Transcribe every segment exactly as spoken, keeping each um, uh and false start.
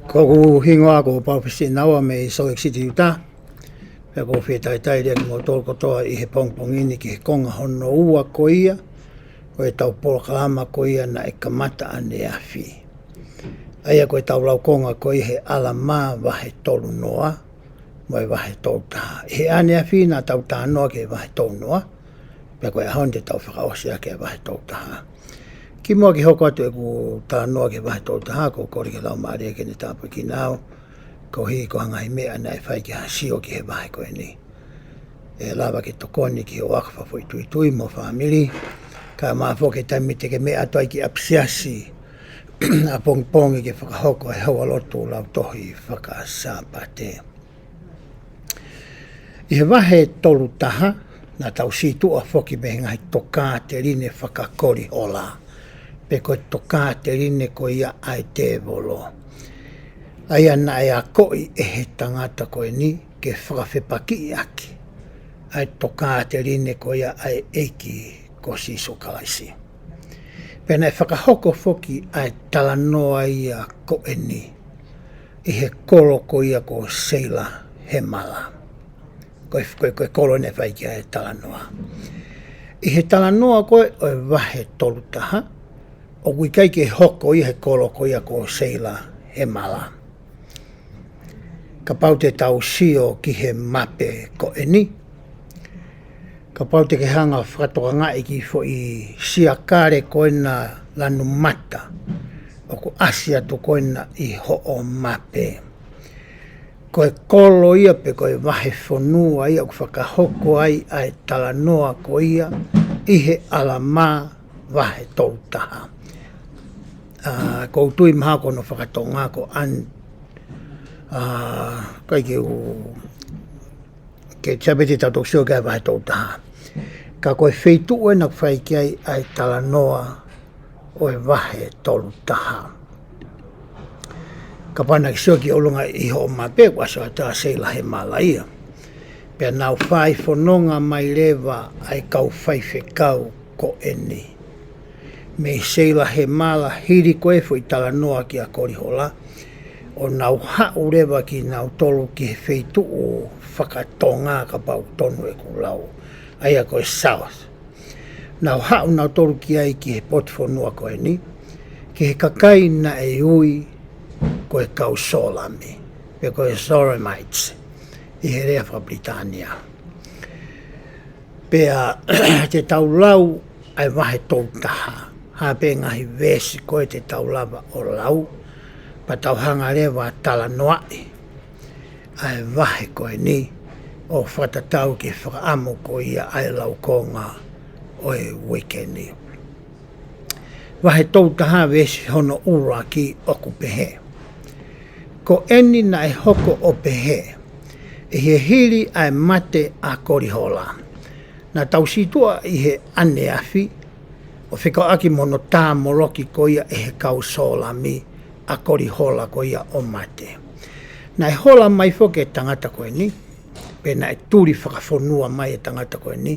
Ko hoku hingoa ko Paul Fesinaua mei Salt Lake City, Utah. Pea ʻoku ou fakatalitali lelei kimoutolu kotoa ʻi he pongipongi ni ki he konga hono ua ko ia ʻo ʻetau polokalama ko ia naʻe kamata ʻaneafi. ʻA ia ko ʻetau laukonga ko ia he ʻAlamā vahe tolu noa, mo e vahe tolu taha. ʻI he ʻaneafi naʻa tau talanoa ki he vahe tolu noa, pea ko e ʻaho ni te tau fakaʻosi ʻaki e vahe tolu taha. Kimuʻa ke hoko atu ʻeku talanoa ki he vahe tolu taha, ʻoku ou kole ki he Laumālie ke ne tāpuekina au, koeʻuhi ko e ngaahi meʻa naʻe fai ki ha sio ki he vahe ko eni. ʻE lava ke tokoni ki hoʻo ako fakafoʻituitui mo e fāmili, kae ʻumaʻā foki e taimi te ke meʻa atu ai ki ʻapisiasi ʻapongipongi ke fakahoko e houalotu lautohi faka-Sāpate. ʻI he vahe tolu taha, naʻa tau sītuʻa foki mei he ngaahi tokāteline fakakolihola, pe ko e tokāteline ko ia ʻa e tēvolo. ʻA ia naʻe akoʻi ʻe he tangata ko eni ke fakafepakiʻi ʻaki ʻa e tokāteline ko ia ʻa e ʻEiki ko Sīsū Kalaisi. Pea naʻe fakahoko foki ʻa e talanoa ia ko eni ʻi he kolo ko ia ko Seila Hemala. Ko e, ko e, ko e kolo naʻe fai ki ai e talanoa. ʻI he talanoa ko ē ʻo e vahe tolu taha, ʻoku ʻikai ke hoko ia he kolo ko ia ko Seila Hemala. Kapau te tau sio ki he mape ko eni, kapau te ke hanga fakatokangaʻi ki he foʻi siakale ko ena lanu mata ʻoku ʻasi atu ko ena ʻi hoʻo mape. Ko e kolo ia pe ko e vahefonua ia ʻoku fakahoko ai ʻa e talanoa ko ia ʻi he ʻAlamā vahe tolu taha. ʻA, ʻoku ou tui mahalo ko hono faka-Tonga ko an, ʻa, ʻikai ke u, ke Sāpate tau toki sio ki he vahe tolu taha. Ka ko e feituʻu ena ʻoku fai ki ai ʻa e talanoa ʻo e vahe tolu taha. Kapau naʻa ke sio ki ʻolunga ʻi hoʻo mape, ʻoku ʻasi atu ʻa Seila Hemala ia. Pea nau fai fononga mai leva ʻa e kau faifekau ko eni mei Seila Hemala hili ko ē foʻi talanoa kia Kolihola, ʻo nau haʻu leva kinautolu ki he feituʻu faka-Tonga kapau ʻoku tonu ʻeku lau, ʻa ia ko e South. Nau haʻu nautolu ki ai ki he potu fonua ko eni, ki he kakai naʻe ui ko e kau Sōlami, pe ko e Zoramites ʻi he lea faka-Pilitānia. Pea te tau lau ʻa e vahe tolu taha, hā pē ngaahi veesi ko ē te tau lava ʻo lau, pea tau hanga leva ʻo talanoaʻi ʻa e vahe ko eni ʻo fakatatau ki he fakaʻamu ko ia ʻa e laukonga ʻo e uike ni. Vahe tolu taha veesi hono ʻuluaki ʻoku pehē: Ko eni naʻe hoko ʻo pehē, ʻi he hili ʻa e mate ʻa Kolihola. Naʻa tau sītuʻa ʻi he ʻaneafi ʻo fekauʻaki mo hono tāmoloki ko ia ʻe he kau Sōlami ʻa Kolihola ko ia ʻo mate. Naʻe hola mai foki e tangata ko eni, pe naʻe tuli fakafonua mai e tangata ko eni,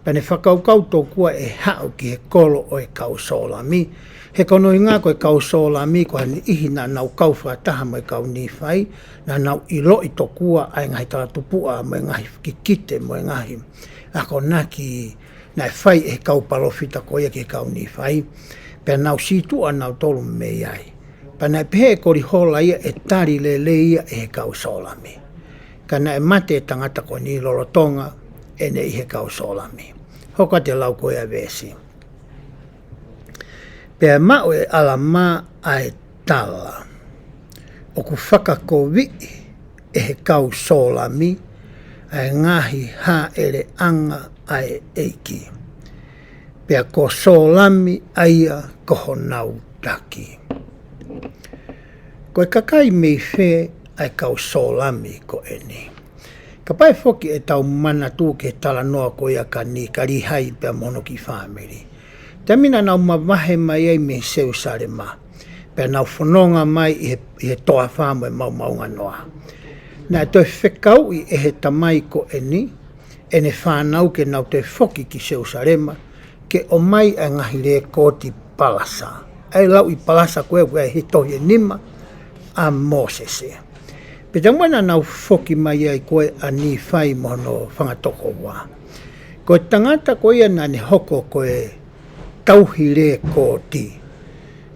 pea ne fakakaukau tokua ʻe haʻu ki he kolo ʻo e kau Sōlami. He ko hono ʻuhinga ko e kau Sōlami ko ha niʻihi naʻa nau kau fakataha mo e kau Nīfai, naʻa nau ʻiloʻi tokua ʻa e ngaahi talatupuʻa mo e ngaahi kikite mo e ngaahi akonaki naʻe fai ʻe he kau palōfita ko ia ki he kau Nīfai, pea nau sītuʻa nautolu mei ai. Pea naʻe pehē ʻe Kolihola ia ʻe tali lelei ia ʻe he kau Sōlami. Ka naʻe mate e tangata ko eni lolotonga ʻene ʻi he kau Sōlami. Hoko atu e lau ko ia veesi. Pea maʻu ʻe ʻAlamā ʻa e tala ʻoku fakakoviʻi ʻe he kau Sōlami ʻa e ngaahi hāʻeleʻanga ʻa e ʻEiki. Pea ko Sōlami ʻa ia ko honau taki. Ko e kakai mei fē ʻa e kau Sōlami ko eni? Kapau ʻe foki ʻetau manatu ki he talanoa ko ia kia Ni-, kia Līhai pea mo hono kiʻi fāmili. Taimi naʻa nau mavahe mai ai mei Selusalema, pea nau fononga mai ʻi he, ʻi he toafa mo e maomaonganoa. Naʻe toe fekauʻi ʻe he tamai ko eni ʻene fānau ke nau toe foki ki Selusalema, ke ʻomai ʻa e ngaahi lekooti palasa, ʻa ʻa e lau ʻi Palasa ko ē, ko e he tohi ʻe nima ʻa Mōsese. Pea taimi ko ē naʻa nau foki mai ai ko ē ʻa Nīfai mo hono fanga tokoua, ko e tangata ko ia naʻa ne hoko ko e tauhi lēkooti,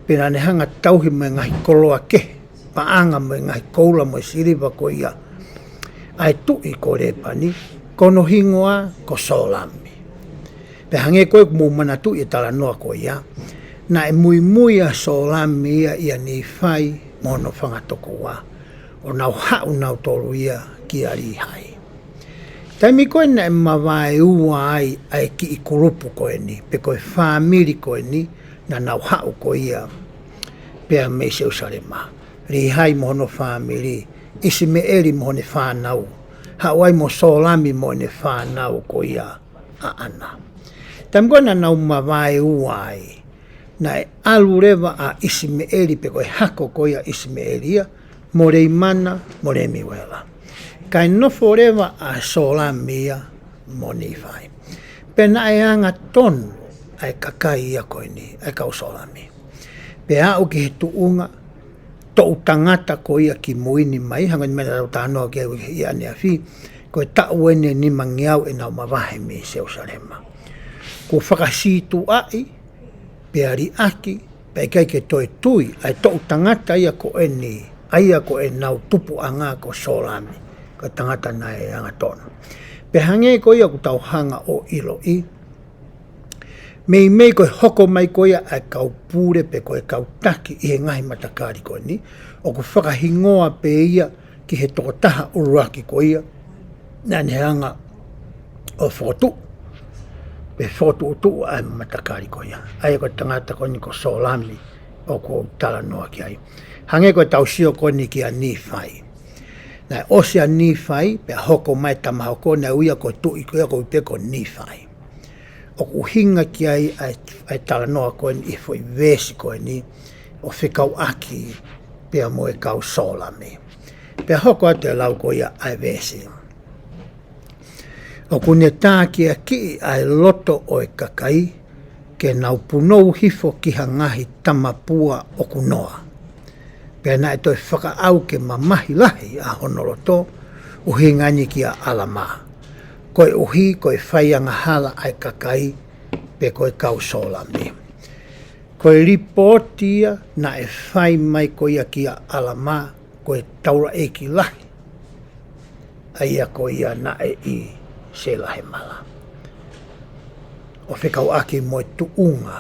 pea naʻa ne hanga tauhi mo e ngaahi koloa kehe, paʻanga mo e ngaahi koula mo e siliva ko ia ʻa e tuʻi ko Lēpani, ko hono hingoa ko Sōlami. Pea hangē ko ē ʻoku mou manatuʻi e talanoa ko ia, naʻe muimui ʻa Sōlami ia ʻia Nīfai mo hono fanga tokoua, ʻo nau haʻu nautolu ia kia Līhai. Taimi ko ē naʻe mavaeua ai ʻa e kiʻi kulupu ko eni, pe ko e fāmili ko eni, naʻa nau haʻu ko ia pea mei Selusalema. Līhai mo hono fāmili, ʻIsimeʻeli mo hono fānau, haʻu ai mo Sōlami mo hono fānau ko ia ʻaʻana. Taimi ko ē naʻa nau mavaeua ai, naʻe ʻalu leva ʻa ʻIsimeʻeli pe ko e hako ko ia ʻa ʻIsimeʻeli ia, mo Leimana, mo Lemiuela. Kae nofo leva ʻa Sōlami ia mo Nīfai. Pea naʻe angatonu ʻa e kakai ia ko eni, ʻa e kau Sōlami. Pea aʻu ki he tuʻunga, toʻu tangata ko ia ki mui ni mai, hangē ko e meʻa naʻa tau talanoa ki ai ʻi ʻaneafi, ko e taʻu eni ʻe nimangeau ʻenau mavahe mei Selusalema. Kuo fakasītuʻaʻi, pea liʻaki, pea ʻikai ke toe tui ʻa e toʻu tangata ia ko eni, ʻa ia ko ʻenau tupuʻanga ko Sōlami, ko e tangata naʻe angatonu. Pea hangē ko ia ʻoku tau hanga ʻo ʻiloʻi, meimei ko e hoko mai ko ia ʻa e kau pule pe ko e kau taki ʻi he ngaahi matakali ko eni, ʻoku fakahingoa pē ia ki he tokotaha ʻuluaki ko ia naʻa ne hanga ʻo fokotuʻu pe fokotuʻutuʻu ʻa e matakali ko ia, ʻa ia ko e tangata ko eni ko Sōlami ʻoku ou talanoa ki ai. Hangē ko ʻetau sio ko eni kia Nīfai. Naʻe ʻosi ʻa Nīfai, pea hoko mai tama hoko, naʻe ui ia ko e tuʻi ko ia ʻoku ui pē ko Nīfai. ʻOku ʻuhinga ki ai ʻa e, ʻa e talanoa ko eni ʻi he foʻi veesi ko eni, ʻo fekauʻaki pea mo e kau Sōlami. Pea hoko atu e lau ko ia ʻa e veesi. ʻOku ne tākiekina ʻa e loto ʻo e kakai, ke nau punou hifo ki ha ngaahi tamapua ʻoku noa. Pea naʻe toe fakaʻau ke mamahi lahi ʻa hono loto, ʻuhinga eni kia ʻAlamā, koeʻuhi ko e fai angahala ʻa e kakai, pe ko e kau Sōlami. Ko e lipooti ia naʻe fai mai ko ia kia ʻAlamā, ko e taulaʻeiki lahi, ʻa ia ko ia naʻe ʻi Selahemala. ʻO fekauʻaki mo e tuʻunga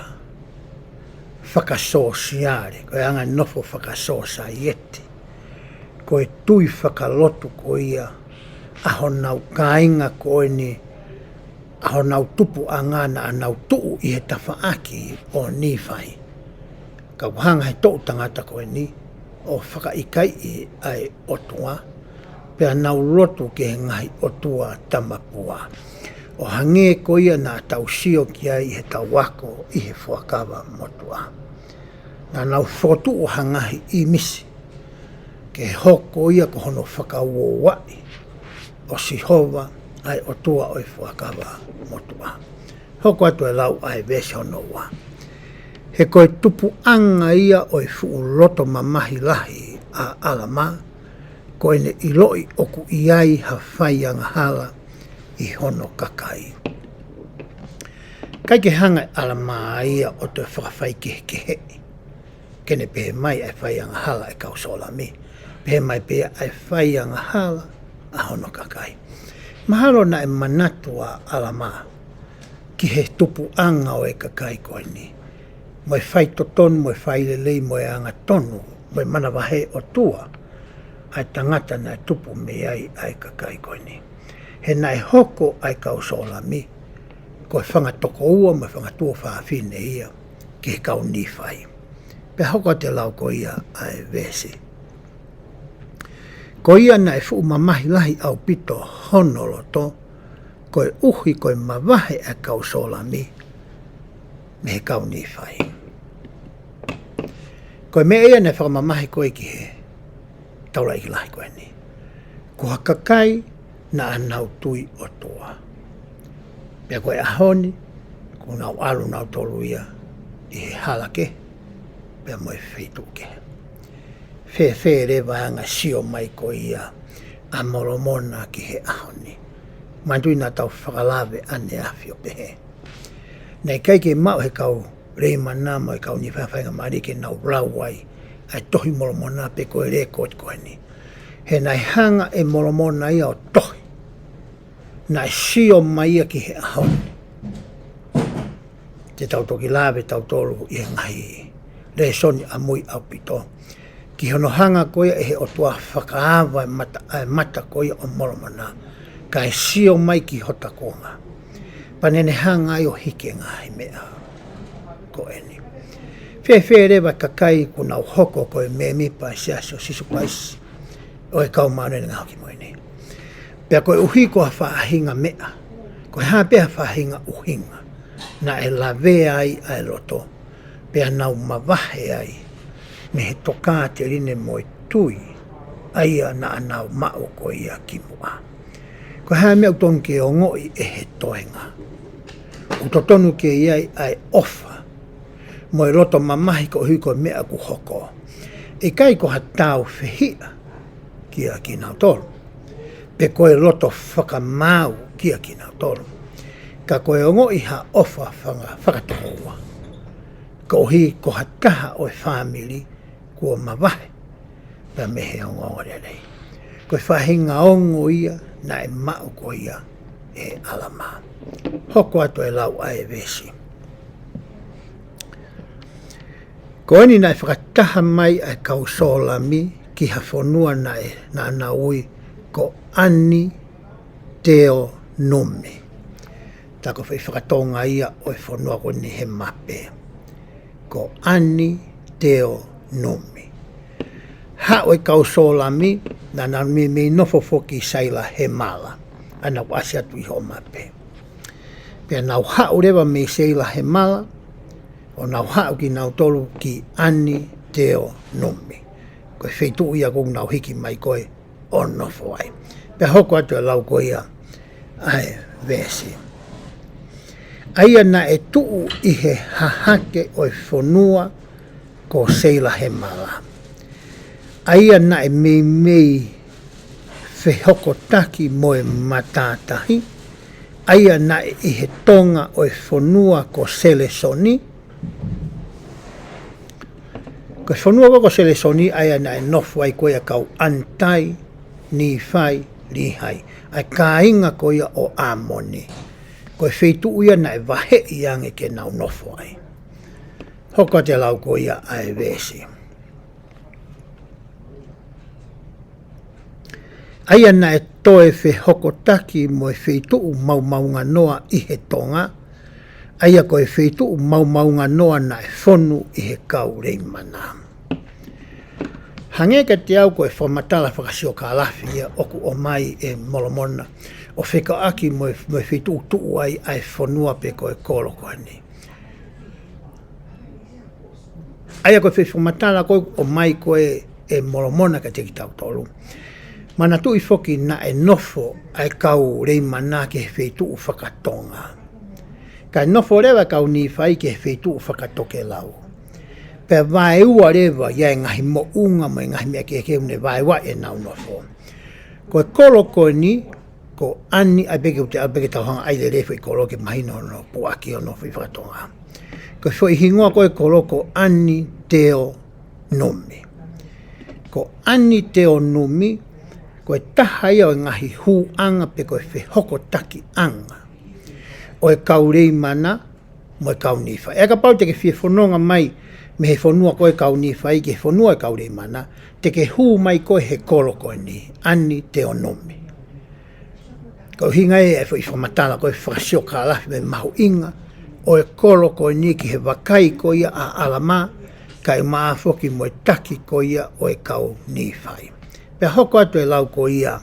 fakasōsiale, ko e anga e nofo fakasōsaieti, ko e tui fakalotu ko ia ʻa honau kāinga ko eni, ʻa honau tupuʻanga naʻa nau tuʻu ʻi he tafaʻaki ʻo Nīfai. Ka ʻoku hanga he toʻu tangata ko eni ʻo fakaʻikaiʻi ʻa e ʻOtua, pea nau lotu ki he ngaahi ʻotua tamapua. ʻO hangē ko ia naʻa tau sio ki ai ʻi heʻetau ako ʻi he Fuakava Motuʻa. Naʻa nau fokotuʻu ha ngaahi ʻīmisi, ke hoko ia ko hono fakauouaʻi ʻo Sihova ʻa e ʻOtua ʻo e Fuakava Motuʻa. Hoko atu e lau ʻa e veesi hono ua. He ko e tupuʻanga ia ʻo e fuʻu loto mamahi lahi ʻa ʻAlamā, ko ʻene ʻiloʻi ʻoku ʻi ai ha fai angahala ʻi hono kakai. ʻIkai ke hanga ʻe ʻAlamā ia ʻo toe fakafaikehekeheʻi ke ne pehē mai ʻa e fai angahala ʻa e kau Sōlami, pehē mai pē ʻa e fai angahala ʻa hono kakai. Mahalo naʻe manatu ʻa ʻAlamā ki he tupuʻanga ʻo e kakai ko eni, mo e fai totonu, mo e fai lelei, mo e angatonu, mo e manavahē ʻOtua ʻa e tangata naʻe tupu mei ai ʻa e kakai ko eni. He naʻe hoko ʻa e kau Sōlami ko e fanga tokoua mo e fanga tuofāfine ia ki he kau Nīfai. Pea hoko atu e lau ko ia ʻa e veesi. Ko ia naʻe fuʻu mamahi lahi ʻaupito hono loto, koeʻuhi ko e mavahe ʻa e kau Sōlami mei he kau Nīfai. Ko e meʻa ia naʻe fakamamahi ko ē ki he taulaʻeiki lahi ko eni, ko ha kakai naʻa nau tui ʻOtua. Pea ko e ʻaho ni, kuo nau ʻalu nautolu ia ʻi he hala kehe, pea mo e feituʻu kehe. Fēfē leva ʻa e anga e sio mai ko ia ʻa Molomona ki he ʻaho ni? Manatuʻi naʻa tau fakalave ʻaneafi ʻo pehē, naʻe ʻikai ke maʻu ʻe he kau Leimana mo e kau Nīfai ha faingamālie ke nau lau ai ʻa e Tohi Molomona pe ko e lēkooti ko eni. He naʻe hanga ʻe Molomona ia ʻo tohi naʻe sio mai ia ki he ʻaho ni. Te tau toki lave tautolu ʻi he ngaahi lēsoni ʻamui ʻaupito ki hono hanga ko ia ʻe he ʻOtua ʻo fakaava e mata, e mata ko ia ʻo Molomona, kae sio mai ki hota kuonga. Pea naʻa ne hanga ai ʻo hiki e ngaahi meʻa ko eni. Fēfē leva e kakai kuo nau hoko ko e mēmipa ʻo e Siasi ʻo Sīsū Kalaisi ʻo e Kau Māʻoniʻoni ʻi he Ngaahi ʻAho Kimui Ni? Pea koeʻuhi ko ha faʻahinga meʻa, ko e hā pē ha faʻahinga ʻuhinga, naʻe lavea ai ʻa e loto, pea nau mavahe ai mei he tokāteline mo e tui ʻa ia naʻa nau maʻu ko ia kimuʻa. Ko e hā e meʻa ʻoku totonu ke ongoʻi ʻe he toenga? ʻOku totonu ke ʻi ai ʻa e ʻofa mo e loto mamahi koeʻuhi ko e meʻa ʻoku hoko, ʻikai ko ha tāufehiʻa kia kinautolu, pe ko e loto fakamaau kia kinautolu, ka ko e ongoʻi ha ʻofa fanga-, fakatokoua koeʻuhi ko ha taha ʻo e fāmili kuo mavahe pea mei he ongoongolelei. Ko e faʻahinga ongo ia naʻe maʻu ko ia ʻe ʻAlamā. Hoko atu e lau ʻa e veesi. Ko eni naʻe fakataha mai ʻa e kau Sōlami ki ha fonua naʻe, naʻa nau ui ko ʻAniteonumi. Tā ko e foʻi fakatonga ia ʻo e fonua ko eni he mape, ko ʻAniteonumi. Haʻu e kau Sōlami, naʻa nau meimei nofo foki ʻi Seilahemala, ʻa ia naʻa ku ʻasi atu ʻi hoʻo mape. Pea nau haʻu leva mei Seilahemala ʻo nau haʻu kinautolu ki ʻAniteonumi. Ko e feituʻu ia ʻoku nau hiki mai ko ē ʻo nofo ai. Pea hoko atu e lau ko ia ʻa e veesi. ʻA ia naʻe tuʻu ʻi he hahake ʻo e fonua ko Seilahemala, ʻa ia naʻe meimei fehokotaki mo e matātahi, ʻa ia naʻe ʻi he tonga ʻo e fonua ko Selesoni. Ko e fonua ko, ko Selesoni, ʻa ia naʻe nofo ai ko ia ʻa e kau ʻAnitai, Nīfai, Līhai, ʻa e kāinga ko ia ʻo ʻĀmoni. Ko e feituʻu ia naʻe vaheʻi ange ke nau nofo ai. Hoko atu e lau ko ia ʻa e veesi. ʻA ia naʻe toe fehokotaki mo e feituʻu maomaonganoa ʻi he tonga, ʻa ia ko e feituʻu maomaonganoa naʻe fonu ʻi he kau Leimana. Hangē kiate au ko e fakamatala fakasiokālafi ia ʻoku ʻomai ʻe Molomona ʻo fekauʻaki mo e, mo e feituʻu tuʻu ai ʻa e fonua pe ko e kolo ko eni. ʻA ia ko e foʻi fakamatala ko ē ʻoku ʻomai ko ē ʻe Molomona kiate kitautolu. Manatuʻi foki naʻe nofo ʻa e kau Leimana ki he feituʻu fakatonga, kae nofo leva e kau Nīfai ki he feituʻu fakatokelau. Pea vaeua leva ia e ngaahi moʻunga mo e ngaahi meʻa kehekehe ʻoku ne vaeua ʻenau nofo. Ko e kolo ko eni, ko ʻAni, ʻai pē ke u te, ʻai pē ke tau hanga ʻai lelei e foʻi kolo ke mahino hono puʻaki hono foʻi fakatonga. Ko e foʻi hingoa ko ē e kolo ko ʻAniteonumi. Ko ʻAniteonumi, ko e taha ia ʻo e ngaahi hūʻanga pe ko e fehokotakiʻanga ʻo e kau Leimana mo e kau Nīfai. ʻE kapau te ke fie fononga mai mei he fonua ko ē kau Nīfai ki he fonua e kau Leimana, te ke hū mai koe he kolo ko eni, ʻAniteonumi. Ko e ʻuhinga ia e foʻi fakamatala ko ē fakasiokālafi mo e mahuʻinga ʻo e kolo ko eni ki he vakai ko ia ʻa ʻAlamā, kae ʻumaʻā foki mo e taki ko ia ʻo e kau Nīfai. Pea hoko atu e lau ko ia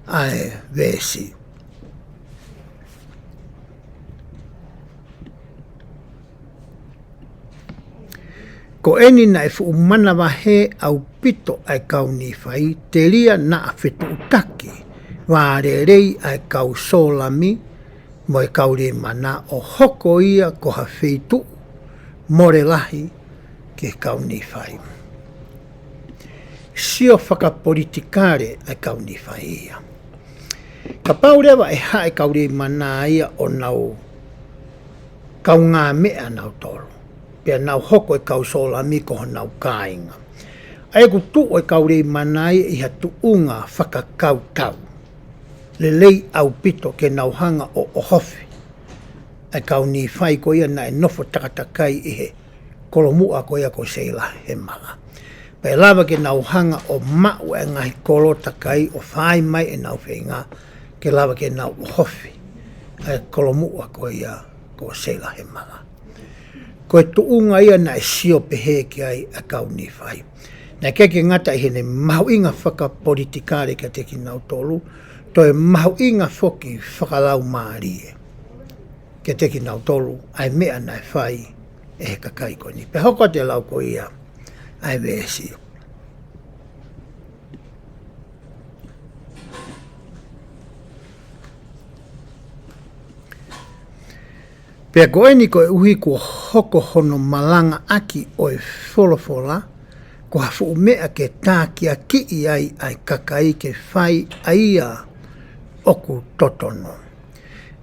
ʻa e veesi. Ko eni naʻe fuʻu manavahē ʻaupito ʻa e kau Nīfai, telia naʻa fetuʻutaki vālelei ʻa e kau Sōlami mo e kau Leimana ʻo hoko ia ko ha feituʻu mole lahi ki he kau Nīfai. Sio fakapolitikale ʻa e kau Nīfai ia. Kapau leva ʻe haʻu e kau Leimana ia ʻo nau kaungāmeʻa nautolu, pea nau hoko e kau Sōlami ko honau kāinga, ʻa ia ʻoku tuʻu e kau Leimana ia ʻi ha tuʻunga fakakaukau lelei ʻaupito ke nau hanga ʻo ʻohofi ʻa e kau Nīfai ko ia naʻe nofo takatakai ʻi he kolomuʻa ko ia ko Seilahemala. Pea lava ke nau hanga ʻo maʻu e ngaahi kolo takai ʻo fai mai ʻenau feinga ke lava ke nau ʻohofi e kolomuʻa ko ia ko Seilahemala. Ko e tuʻunga ia naʻe sio pehē ki ai ʻa e kau Nīfai. Naʻe ʻikai ke ngata ʻi heʻene mahuʻinga fakapolitikale kiate kinautolu, toe mahuʻinga foki fakalaumālie kiate kinautolu ʻa e meʻa naʻe fai ʻe he kakai ko eni. Pea hoko atu e lau ko ia ʻa e veesi. Pea ko eni, koeʻuhi kuo hoko hono malangaʻaki ʻo e folofola ko ha fuʻu meʻa ke tākiakiʻi ai ʻa e kakai ke fai ʻa ia ʻoku totonu.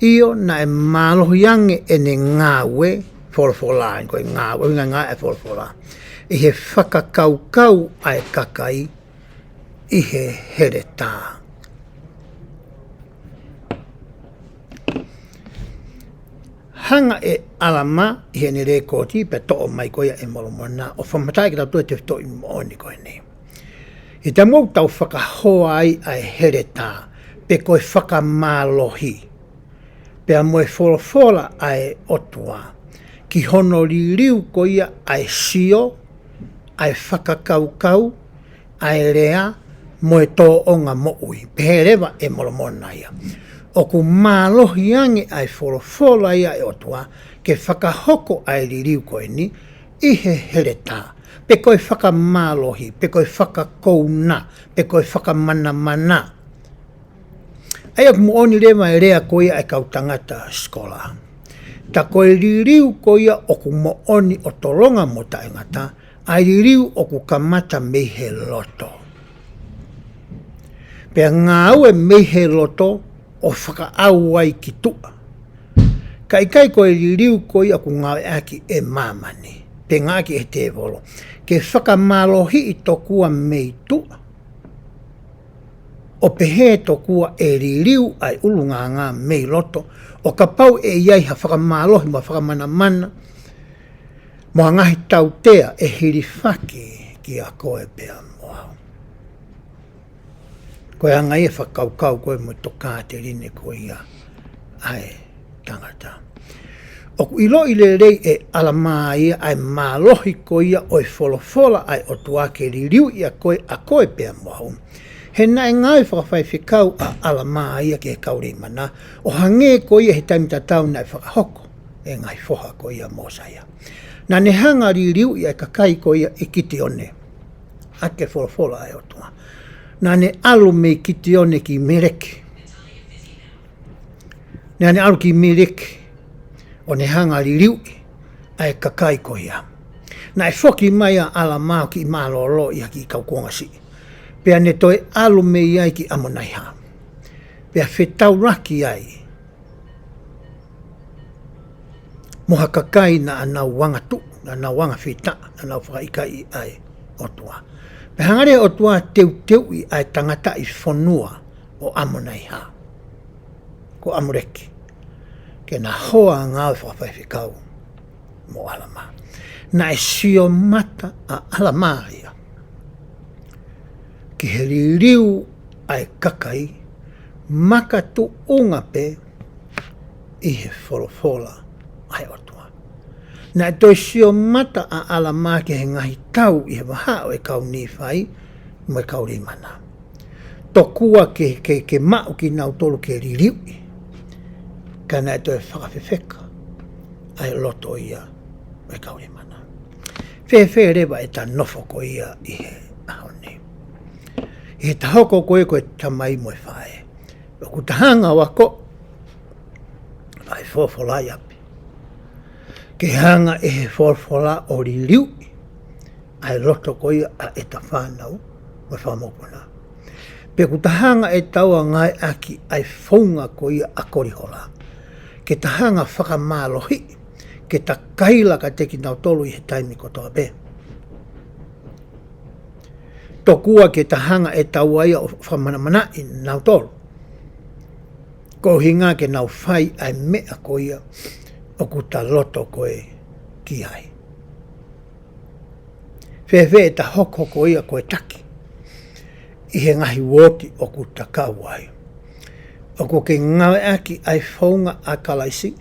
ʻIo, naʻe mālohi ange ʻene ngāue, folofola, ko e ngāue, ʻuhinga ngāue ʻa e folofola, ʻi he fakakaukau ʻa e kakai ʻi he heletā. Hanga ʻe ʻAlamā ʻi heʻene lekooti pea toʻo mai ko ia ʻe Molomona ʻo fakamatalaʻi kiate kitautolu e tefitoʻi moʻoni ko eni. ʻI he taimi ʻoku tau fakahoa ai ʻa e heletā, pe ko e fakamālohi, pea mo e folofola ʻa e ʻOtua ki hono liliu ko ia ʻa e sio, ʻa e fakakaukau, ʻa e lea, mo e tōʻonga moʻui. Pehē leva ʻe Molomona ia, ʻoku mālohi ange ʻa e folofola ia ʻa e ʻOtua ke fakahoko ʻa e liliu ko eni ʻi he heletā, pe ko e fakamālohi, pe ko e fakakouna, pe ko e fakamanamana. ʻA ia ʻoku moʻoni leva e lea ko ia ʻa e kau tangata sikola, tā ko e liliu ko ia ʻoku moʻoni ʻo tolonga mo taʻengata, ʻa e liliu ʻoku kamata mei he loto, pea ngāue mei he loto ʻo fakaʻau ai ki tuʻa. Ka ʻikai ko e liliu ko ia ʻoku ngāueʻaki ʻe māmani, pe ngāueʻaki ʻe he tēvolo, ke fakamālohiʻi tokua mei tuʻa, ʻo pehē tokua ʻe liliu ʻa e ʻulungaanga mei loto, ʻo kapau ʻe ʻi ai ha fakamālohi mo ha fakamanamana mo ha ngaahi tautea ʻe hilifaki kiate koe pea mo au. Ko e anga ia e fakakaukau ko ē mo e tokāteline ko ia ʻa e tangata. ʻOku ʻiloʻi lelei ʻe ʻAlamā ia ʻa e mālohi ko ia ʻo e folofola ʻa e ʻOtua ke liliu ʻiate koe, ʻa koe pea mo au. He naʻe ngāue fakafaifekau ʻa ʻAlamā ia ki he kau Leimana, ʻo hangē ko ia he taimi tatau naʻe fakahoko ʻe he ngaahi foha ko ia ʻo Mōsaia. Naʻa ne hanga ʻo liliu ʻa e kakai ko ia ʻi Kitione ʻaki e folofola ʻa e ʻOtua. Naʻa ne ʻalu mei Kitione ki Meleki. Naʻa ne ʻalu ki Meleki ʻo ne hanga ʻo liliu ʻa e kakai ko ia. Naʻe foki mai ʻa ʻAlamā ʻo kiʻi mālōlō ʻi ha kiʻi kau kuonga siʻi, pea ne toe ʻalu mei ai ki ʻAmonaihā, pea fetaulaki ai mo ha kakai naʻa nau angatuʻu, naʻa nau angafitaʻa, naʻa nau fakaʻikaiʻi ʻa e ʻOtua. Pea hanga leva ʻe he ʻOtua ʻo teuteuʻi ʻa e tangataʻi fonua ʻo ʻAmonaihā, ko ʻAmuleki, ke na hoa ngāue fakafaifekau mo ʻAlamā. Naʻe sio mata ʻa ʻAlamā ia ki he liliu ʻa e kakai makatuʻunga pē ʻi he folofola ʻa e ʻOtua. Naʻe toe sio mata ʻa ʻAlamā ki he ngaahi tau ʻi he vahaʻa ʻo e kau Nīfai mo e kau Leimana, tokua ke, ke, ke maʻu kinautolu ke liliuʻi, ka naʻe toe fakafefeka ʻa e loto ia ʻo e kau Leimana. Fēfē leva ʻeta nofo ko ia ʻi he ʻaho ni, ʻi heʻeta hoko ko ē ko e tamai mo e faʻē? ʻOku ta hanga ʻo ako ʻa e folofola ʻi ʻapi, ke hanga ʻe he folofola ʻo liliuʻi ʻa e loto ko ia ʻa ʻeta fānau mo e fanga mokopuna. Pea ʻoku ta hanga ʻe taua ʻo ngāueʻaki ʻa e founga ko ia ʻa Kolihola ke ta hanga ʻo fakamālohiʻi, ke ta kaila kiate kinautolu ʻi he taimi kotoa pē. Tokua ke ta hanga ʻe taua ia ʻo fakamanamanaʻi kinautolu, ko e ʻuhinga ke nau fai ʻa e meʻa ko ia ʻoku ta loto ko ē ki ai. Fēfē ʻeta hokohoko ia ko e taki ʻi he ngaahi uooti ʻoku ta kau ai? ʻOku ke ngāueʻaki ʻa e founga ʻa Kalaisi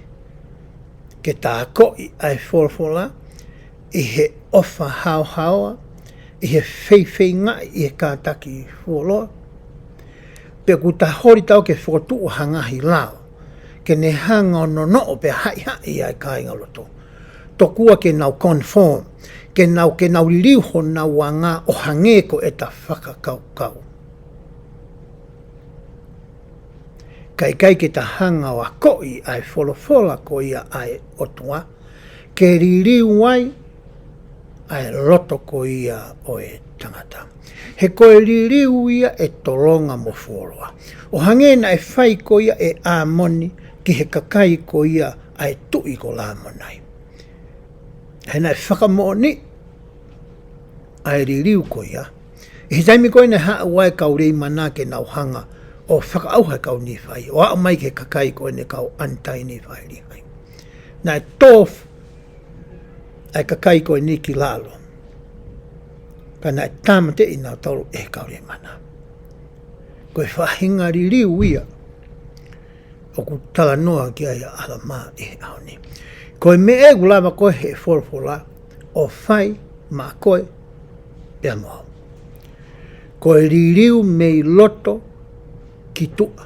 ke ta akoʻi ʻa e folofola ʻi he ʻofa haohaoa, ʻi he feifeingaʻi ʻi he kātaki fuoloa? Pe ʻoku ta holi taua ke fokotuʻu ha ngaahi lao ke ne hanga ʻo nonoʻo pea haʻihaʻi ʻa e kāingalotu, tokua ke nau conform, ke nau, ke nau liliu honau anga ʻo hangē ko ʻeta fakakaukau, kae ʻikai ke ta hanga ʻo akoʻi ʻa e folofola ko ia ʻa e ʻOtua ke liliu ai ʻa e loto ko ia ʻo e tangata? He ko e liliu ia ʻe tolonga mo fuoloa, ʻo hangē naʻe fai ko ia ʻe ʻĀmoni ki he kakai ko ia ʻa e tuʻi ko Lamonai. He naʻe fakamoʻoniʻi ʻa e liliu ko ia ʻi he taimi ko ē naʻe haʻu ai e kau Leimana ke nau hanga ʻo fakaʻauha e kau Nīfai ʻo aʻu mai ki he kakai ko eni, kau ʻAnitai-Nīfai-Lihai. Naʻe tō ʻa e kakai ko eni ki lalo, ka naʻe tāmateʻi kinautolu ʻe he kau Leimana. Ko e faʻahinga liliu ia ʻoku talanoa ki ai ʻa ʻAlamā ʻi he ʻaho ni. Ko e meʻa ʻoku lava ko ē ʻe he folofola ʻo fai maʻa koe pea mo au, ko e liliu mei loto ki tuʻa.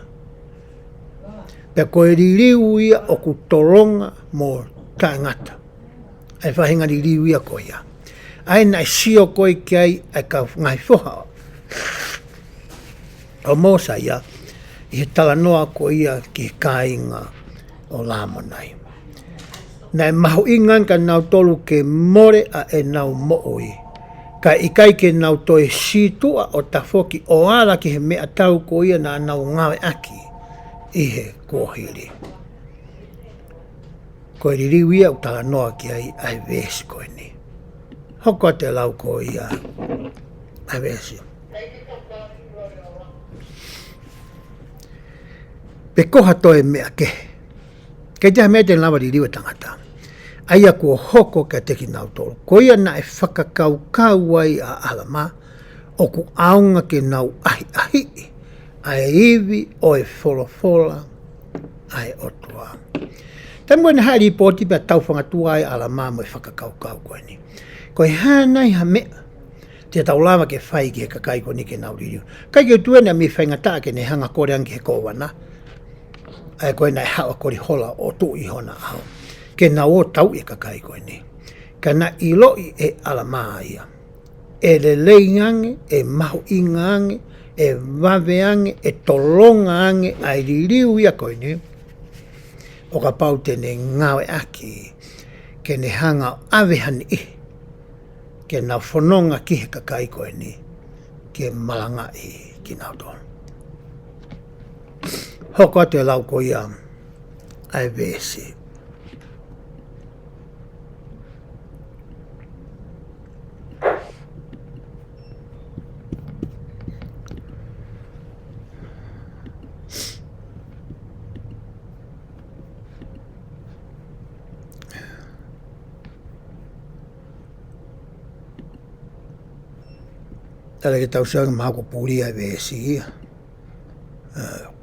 Pea ko e liliu ia ʻoku tolonga mo taʻengata. ʻA e faʻahinga liliu ia ko ia ʻa ia naʻe sio ko ē ki ai ʻa e kau ngaahi foha ʻo Mōsaia ʻi he talanoa ko ia ki he kāinga ʻo Lamonai. Naʻe mahuʻinga ange kia nautolu ke mole ʻa ʻenau moʻui, kae ʻikai ke nau toe sītuʻa ʻo tafoki ʻo ala ki he meʻatau ko ia naʻa nau ngāueʻaki ʻi he kuohili. Ko e liliu ia ʻoku talanoa ki ai ʻa e veesi ko eni. Hoko atu e lau ko ia ʻa e veesi. Pe ko ha toe meʻa kehe, ʻikai toe ha meʻa te ne lava liliu e tangata, ʻa ia kuo hoko kiate kinautolu, ko ia naʻe fakakaukau ai ʻa ʻAlamā, ʻoku ʻaonga ke nau ʻahiʻahiʻi ʻa e ivi ʻo e folofola ʻa e ʻOtua. Taimi ko ē naʻe haʻu e lipooti pea tau fangatua ai ʻa ʻAlamā mo e fakakaukau ko eni, ko e hā nai ha meʻa te tau lava ke fai ki he kakai ko eni ke nau liliu? ʻIkai ke u tui naʻe mei faingataʻa ke ne hanga ʻo kole ange ki he kōvana, ʻa ia ko ē naʻe haʻu ʻa Kolihola ʻo tuʻu ʻi hona ʻao, ke nau ō ʻo tauʻi e kakai ko eni. Ka naʻe ʻiloʻi ʻe ʻAlamā ia ʻe lelei ange, ʻe mahuʻinga ange, ʻe vave ange, ʻe tolonga ange ʻa e liliu ia ko eni ʻo kapau te ne ngāueʻaki ke ne hanga ʻo ʻave ha niʻihi ke nau fononga ki he kakai ko eni ke malangaʻi kinautolu. Hoko atu e lau ko ia ʻa e veesi. Tala ke tau sio ange mahalo kuo puli ʻa e veesi ia. ʻA,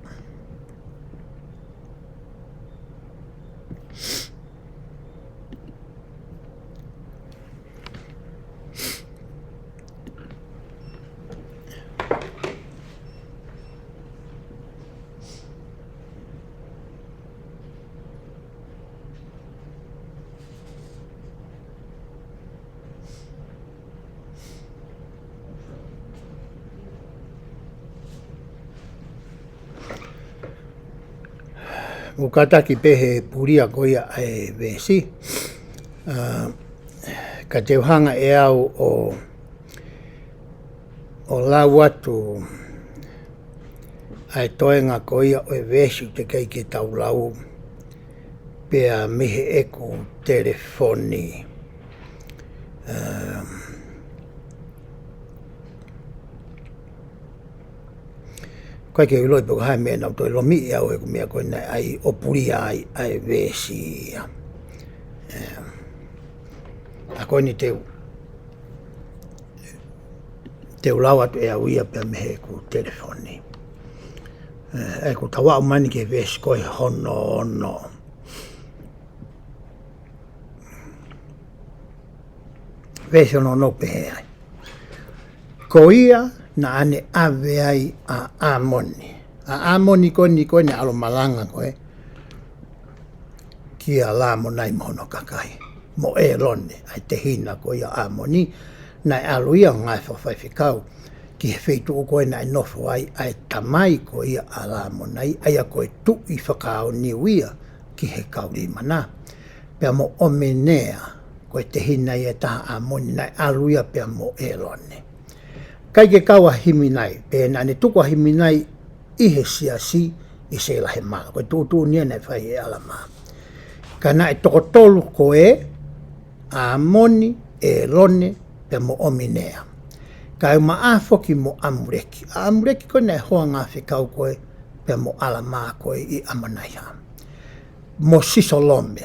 ʻOku kātaki pē he pulia ko ia ʻa e veesi. ʻA, Ka te u hanga ʻe au ʻo, ʻo lau atu ʻa e toenga ko ia ʻo e veesi ʻoku teʻeki ai ke tau lau, pea mei heʻeku telefoni. Um, ʻIkai ke u ʻiloʻi pe ko e hā e meʻa naʻá ku toe lomiʻi au he ko e meʻa ko ē naʻe ʻai ʻo pulia ai ʻa e veesi ia. Em, ʻa ko eni te u, te u lau atu ʻe au ia pea mei heʻeku telefoni. Eh, ʻa ia ʻoku tau aʻu mai eni ki he veesi ko e hono ono. Veesi hono ono pehē ai. Ko ia naʻá ne ʻave ai ʻa ʻĀmoni. ʻA ʻĀmoni ko eni ko ē naʻe ʻalu ʻo malanga ko ē kia Lamonai mo hono kakai, mo ʻĒlone, ʻa e tehina ko ia ʻo ʻĀmoni, naʻe ʻalu ia ʻo ngāue fakafaifekau ki he feituʻu ko ē naʻe nofo ai ʻa e tamai ko ia ʻa Lamonai, ʻa ia ko e tuʻi fakaoniu ia ki he kau Leimana. Pea mo ʻOmenea, ko e tehina ia ʻe taha ʻo ʻĀmoni, naʻe ʻalu ia pea mo ʻĒlone. ʻIkai ke kau ʻa Himinai, pea naʻá ne tuku ʻa Himinai ʻi he siasi ʻi Seilahemala. Ko e tuʻutuʻuni ia naʻe fai ʻe ʻAlamā. Ka naʻe toko tolu ko ē, ʻĀmoni, ʻĒlone, pea mo ʻOmenea. Kae ʻumaʻā foki mo ʻAmuleki. ʻA ʻAmuleki ko ē naʻe hoa ngāue fakafaifekau ko ē pea mo ʻAlamā ko ē ʻi ʻAmanaiha. Mo Sisolome.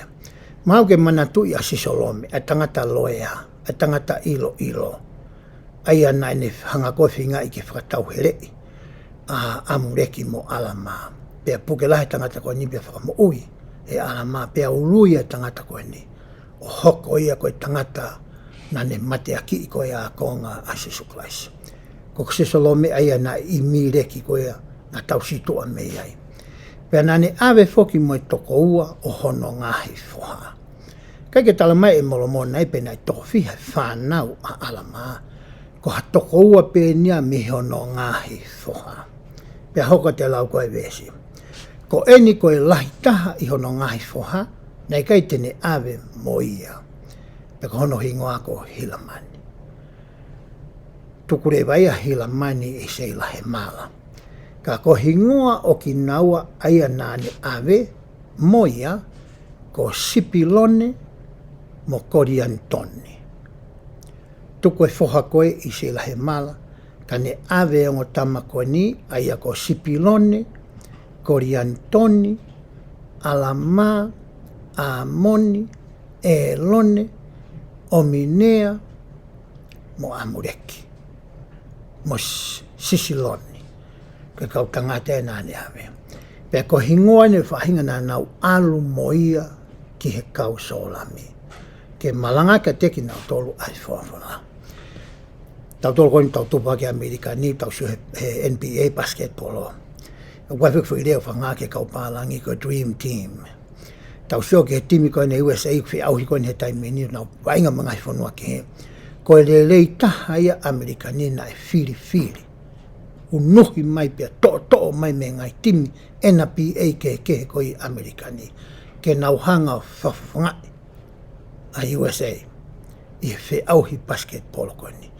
Mahalo ʻokú ke manatuʻi ʻa Sisolome, ʻa e tangata loea, ʻa e tangata ʻiloʻilo. ʻA ia naʻá ne hanga ko ē ʻo feingaʻi ke fakatauheleʻi ʻa ʻAmuleki mo ʻAlamā. Pea puke lahi e tangata ko eni pea fakamoʻui ʻe ʻAlamā, pea ului ʻa e tangata ko eni ʻo hoko ia ko e tangata naʻá ne mateakiʻi ko ē ʻa e ākonga ʻa Sīsū Kalaisi. Ko Sisolome ʻa ia naʻe ʻi Mileki ko ia naʻa tau situʻa mei ai. Pea naʻá ne ʻave foki mo e toko ua ʻo hono ngaahi foha. ʻIkai ke tala mai ʻe Molomona ia pe naʻe toko fiha e fānau ʻa ʻAlamā, ko ha toko ua pē eni ia mei hono ngaahi foha. Pea hoko atu e lau ko ē ʻa e veesi. Ko eni ko e lahi taha ʻi hono ngaahi foha, naʻe ʻikai te ne ʻave mo ia. Pea ko hono hingoa ko Hilamani. Tuku leva ia ʻa Hilamani ʻi Seilahemala. Ka ko e hingoa ʻo kinaua ʻa ia naʻá ne ʻave mo ia, ko Sipilone mo Kolianitoni. Tuku e foha ko ē ʻi Seilahemala, ka ne ʻave e ongo tama ko eni, ʻa ia ko Sipilone, Kolianitoni, ʻAlamā, ʻĀmoni, ʻĒlone, ʻOmenea, mo ʻAmuleki, mo S-, Sisiloni. Ko e kau tangata ē naʻá ne ʻave. Pea ko e hingoa eni e faʻahinga naʻa nau ʻalu mo ia ki he kau Sōlami ke malanga kiate kinautolu ʻa e folofola. Tautolu ko eni tau tupu hake ʻi ʻAmelika ni, tau sio he, he N B A basketball. ʻOku ʻi ai e foʻi lea ʻoku faʻa ngāueʻaki ʻe he kau pālangi ko e Dream Team. Tau sio ki he timi ko eni ʻa e U S A ʻoku feʻauhi ko eni he taimi ni, nau vaʻinga mo e ngaahi fonua kehe. Ko e lelei taha ia ʻa ʻAmelika ni naʻe filifili, unuhi mai pea toʻotoʻo mai mei he ngaahi timi N B A kehekehe ko ē ʻi ʻAmelika ni, ke nau hanga ʻo fakafofongaʻi ʻa e U S A ʻi he feʻauhi basketball ko eni.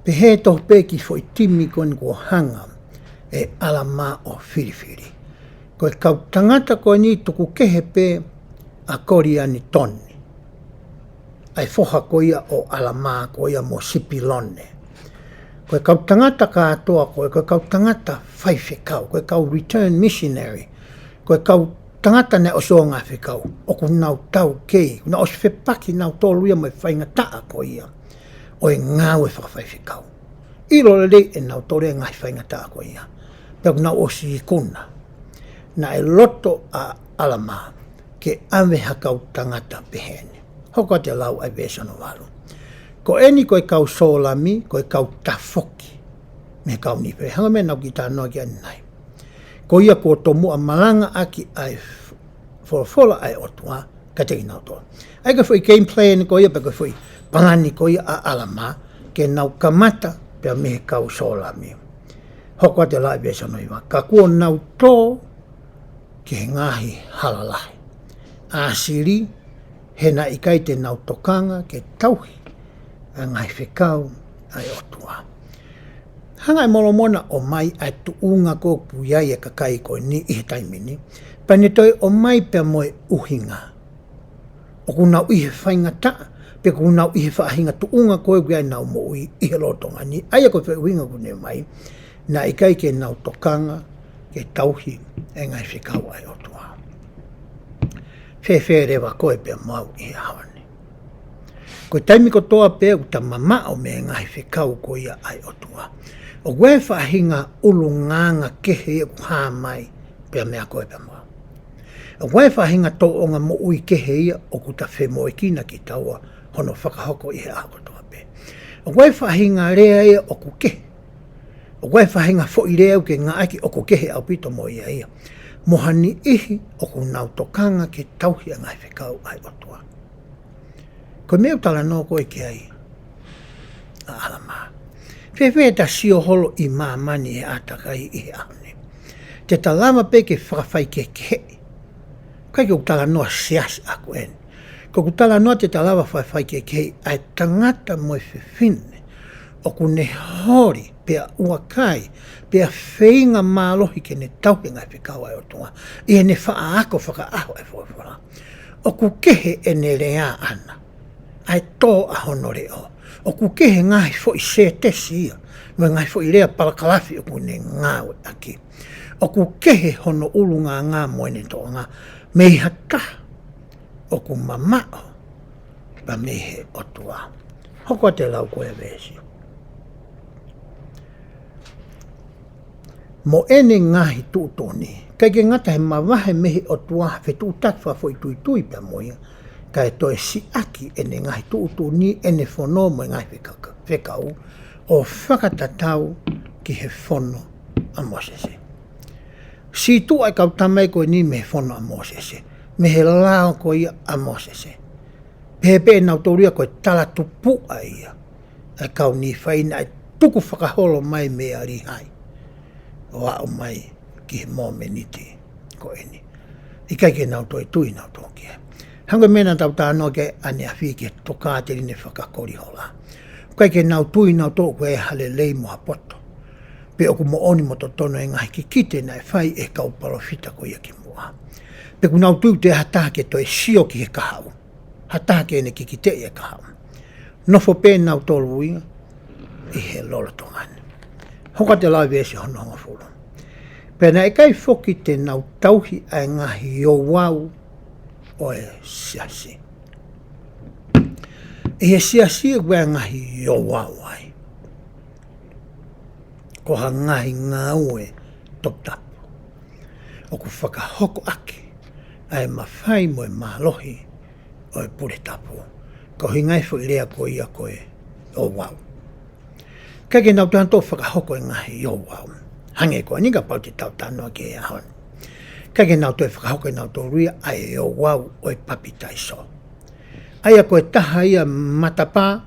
Pehē tofu pē ki he foʻi timi ko eni kuo hanga ʻe ʻAlamā ʻo filifili. Ko e kau tangata ko eni tuku kehe pē ʻa Kolianitoni, ʻa e foha ko ia ʻo ʻAlamā ko ia mo Sipilone. Ko e kau tangata kātoa ko ē, ko e kau tangata faifekau, ko e kau return missionary, ko e kau tangata naʻe ʻosi ō ʻo ngāue fakafaifekau, ʻoku nau taukei, naʻe ʻosi fepaki nautolu ia mo e faingataʻa ko ia ʻo e ngāue fakafaifekau. ʻIlo lelei ʻe nautolu e ngaahi faingataʻa ko ia. Pea ʻoku nau ʻosi ikuna. Naʻe loto ʻa ʻAlamā ke ʻave ha kau tangata pehē ni. Hoko atu e lau ʻa e veesi hono valu. Ko eni ko e kau Sōlami, ko e kau tafoki mei he kau Nīfai. Hangē ko e meʻa naʻá ku kiʻi talanoa ki ai ʻanenai. Ko ia kuo tomuʻa malangaʻaki ʻa e f-, folofola ʻa e ʻOtua kiate kinautolu. ʻA ia ko e foʻi game plan ko ia pe ko e foʻi palani ko ia ʻa ʻAlamā ke nau kamata pea mei he kau Sōlami. Hoko atu e lau ʻa e veesi hono hiva. Ka kuo nau tō ki he ngaahi hala lahi ʻAsili, he naʻe ʻikai te nau tokanga ke tauhi ʻa e ngaahi fekau ʻa e ʻOtua. Hanga ʻe Molomona ʻo ʻomai ʻa e tuʻunga ko ē ʻoku ʻi ai e kakai ko eni ʻi he taimi ni, pea ne toe ʻomai pea mo e ʻuhinga. ʻOku nau ʻi he faingataʻa, pe ʻoku nau ʻi he faʻahinga tuʻunga ko ē ʻoku ʻi ai ʻenau moʻui ʻi he lolotonga ni, ʻa ia ko e foʻi ʻuhinga ʻoku ne ʻomai, naʻe ʻikai ke nau tokanga ke tauhi e ngaahi fekau ʻa e ʻOtua. Fēfē leva koe pea mo au ʻi he ʻaho ni? Ko e taimi kotoa pē ʻoku ta mamaʻo mei he ngaahi fekau ko ia ʻa e ʻOtua, ʻoku ʻi ai e faʻahinga ʻulungaanga kehe ia ʻoku hā mai pea meia koe pea mo au. ʻOku ʻi ai e faʻahinga tōʻonga moʻui kehe ia ʻoku ta femoʻuekina kitaua hono fakahoko ʻi he ʻaho kotoa pē. ʻOku ʻi ai e faʻahinga lea ia ʻoku kehe. ʻOku ʻi ai e faʻahinga foʻi lea ʻoku ke ngāueʻaki ʻoku kehe ʻaupito mo ia ia. Mo ha niʻihi ʻoku nau tokanga ke tauhi ʻa e ngaahi fekau ʻa e ʻOtua. Ko e meʻa ʻoku talanoa ko ē ki ai ʻa ʻAlamā. Fēfē ʻeta sio holo ʻi māmani he ʻātakai ʻi he ʻaho ni? Te ta lava pē ke fakafaikehekeheʻi. ʻIkai ke u talanoa siasi ʻaʻaku eni. Ko ʻeku talanoa te ta lava fakafaikehekeheʻi ʻa e tangata mo e fefine ʻoku ne holi, pea ʻuakai, pea feinga mālohi ke ne tauhi e ngaahi fekau ʻa e ʻOtua ʻi heʻene faʻa ako fakaʻaho e folofola. ʻOku kehe ʻene lea ʻana, ʻa e tō ʻa hono leʻo. ʻOku kehe e ngaahi foʻi sētesi ia, mo e ngaahi foʻi lea palakalafi ʻoku ne ngāueʻaki. ʻOku kehe hono ʻulungaanga mo ʻene tōʻonga mei ha taha ʻoku mamaʻo pea mei he ʻOtua. Hoko atu e lau ko ē ʻa e veesi. Mo ʻene ngaahi tuʻutuʻuni, ʻikai ke ngata he mavahe mei he ʻOtua ha fetuʻutaki fakafoʻituitui pea mo ia, kae toe siʻaki ʻene ngaahi tuʻutuʻuni, ʻene fono mo e ngaahi fekaka-, fekau, ʻo fakatatau ki he fono ʻa Mōsese. Sītuʻa e kau tama ko eni mei he fono ʻa Mōsese, mei he lao ko ia ʻa Mōsese. Pehē pē ʻe nautolu ia ko e talatupuʻa ia ʻa e kau Nīfai naʻe tukufakaholo mai meia Līhai ʻo aʻu mai ki he mōmeniti ko eni. ʻIkai ke nau toe tui nautolu ki ai. Hangē ko e meʻa naʻa tau talanoa ki ai ʻaneafi ki he tokāteline fakakoli hola. ʻIkai ke nau tui nautolu ko e ha lelei mo ha poto, pe ʻoku moʻoni mo totonu e ngaahi kikite naʻe fai ʻe he kau palōfita ko ia kimuʻa. Pe ʻoku nau tui ʻe ha taha ke toe sio ki he kahaʻu, ha taha ke ne kikiteʻi e kahaʻu. Nofo pē nautolu ia ʻi he lolotonga ni. Hoko atu e lau veesi hono hongofulu. Pea naʻe ʻikai foki te nau tauhi ʻa e ngaahi ouau ʻo e siasi. ʻI he siasi ʻoku ʻi ai e ngaahi ouau ai. Ko ha ngaahi ngāue toputapu ʻoku fakahoko ʻaki ʻa e mafai mo e mālohi ʻo e pule tapu. Ko e ʻuhinga e foʻi lea ko ia ko e ouau. ʻIkai ke nau toe toe fakahoko e ngaahi ouau. Hangē ko eni kapau te tau talanoa ki he ʻaho ni. ʻIkai ke nau toe fakahoko ʻe nautolu ia ʻa e ouau ʻo e papitaiso. ʻA ia ko e taha ia matapā,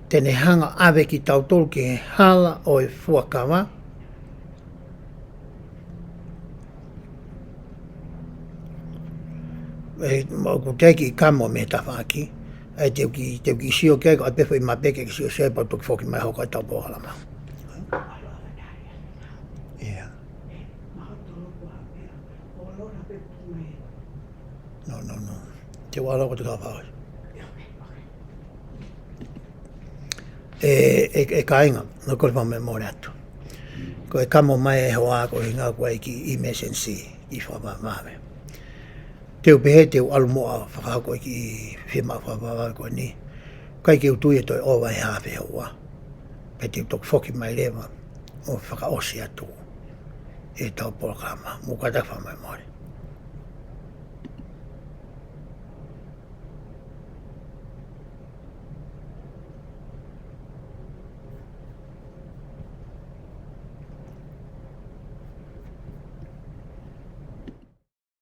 te ne hanga ʻo ʻave kitautolu ki he hala ʻo e fuakava. ʻE, ma ʻoku teʻeki kamo mei he tafaʻaki. ʻE, te u kiʻi, te u kiʻi sio ki ai, ko e pē foʻi mape ke kiʻi sio sio pea toki foki mai hoko atu e polokalama. ʻIa. No, no, no. Te u ʻalu ʻo te ka fau. ʻE, ʻe, ʻe kāinga, no ko e fakamolemole atu. Ko e kamo mai e hoa ko e ʻuhinga ko e kiʻi emergency, kiʻi fakavavevave. Te u pehē te u ʻalu muʻa ʻo fakahoko e kiʻi fiemaʻu fakavavevave ko eni. ʻIkai ke u tui ʻe toe ʻova he haafe houa. Pea te u toki foki mai leva ʻo fakaʻosi atu ʻetau polokalama. Mou kātaki fakamolemole.